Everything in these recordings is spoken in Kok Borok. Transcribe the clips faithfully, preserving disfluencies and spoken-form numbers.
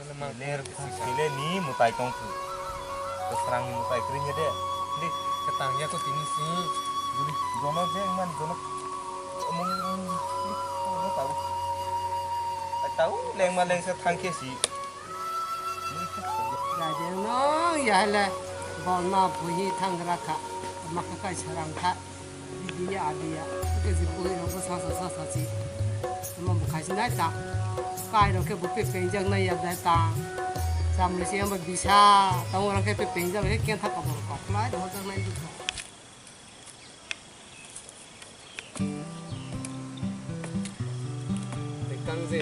Ler kile ni mutai tong phu. Kwsrang ni mutai kring de. Di ketang ya ko tini si. Juli jono je man jono. Mung di kono tau. Tau leng ma leng se thang ke si. Gajeng no ya le. Bol ma buhi thang ra kha. Ma ka kai sarang kha. Biya, biya. Ke ji pui rok sa sa sa sa si. Mo bu khai sinai ta. Kai rok ke bu pe pe jak nai ya da ta. Cham le si am bisa. Tang rok ke pe pe jak ke ken thak ka bor kok lai do jak nai du. Tikang je,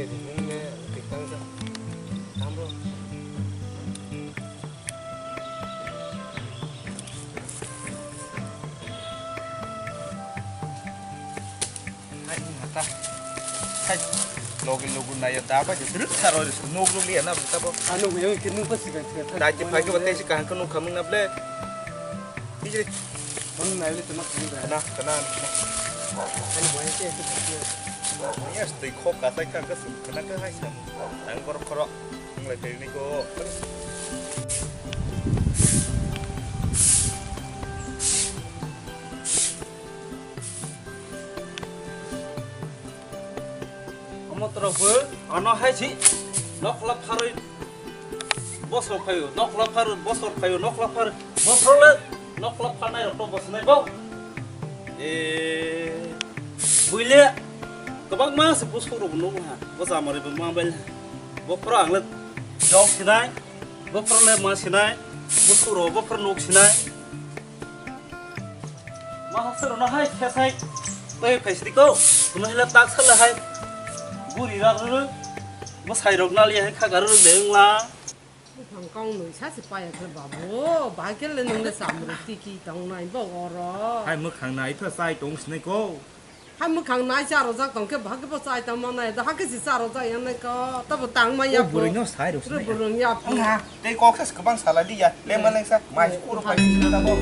tikang je. Tamro. Hai, mata. Hai. Logi logu naya da ba je ruk saro nok ruk liya na buta bo. Anu yang kinu pasi ba. Da je phai ke ba tesi kahang kanu khamung na ble. Ijre. Hon nai le tama khamung da. Na, kana. Ani boy ke. Yes, tei khok ka sai ka ka su kana ka hai sa. Ang kor khoro. Ang lai tei ni ko. Omo toro bo ano hai si nok lap pharoi bosor phaio, nok lap pharo bosor phaio, nok lap phar bosor le nok lap phanai rok to bosnai bo. E buile kwbangma se bosor rok nung ha, bo jamari bo ma bel. Bo phoro ang le dok sinai, bo phoro le ma sinai, bosor rok bo phoro nuk sinai. Ma hapsa rok na hai khe sai. Tei khai sidi ko. Kuno hila tak sala hai. Buri rak ruru. Bo sai rok nali hai kha garu de wngla. Buphang kong nui sa se paya khe babu. Bahai khe le nung le samru tiki tong nai bo oro. Hai mwkhang nai pha sai tong sinai ko. Hai mwkhang nai cha rojak tong khe bahai khe bo chai tong ma nai. Da hakhe si cha rojak ya nai ko. Tabo tang ma ya. O buri no sai rok sinai. Buri ya. Ang ha. Tei kok khe kwbang sala di ya. Leng ma leng sa. Mai kuro pai sinai da bo.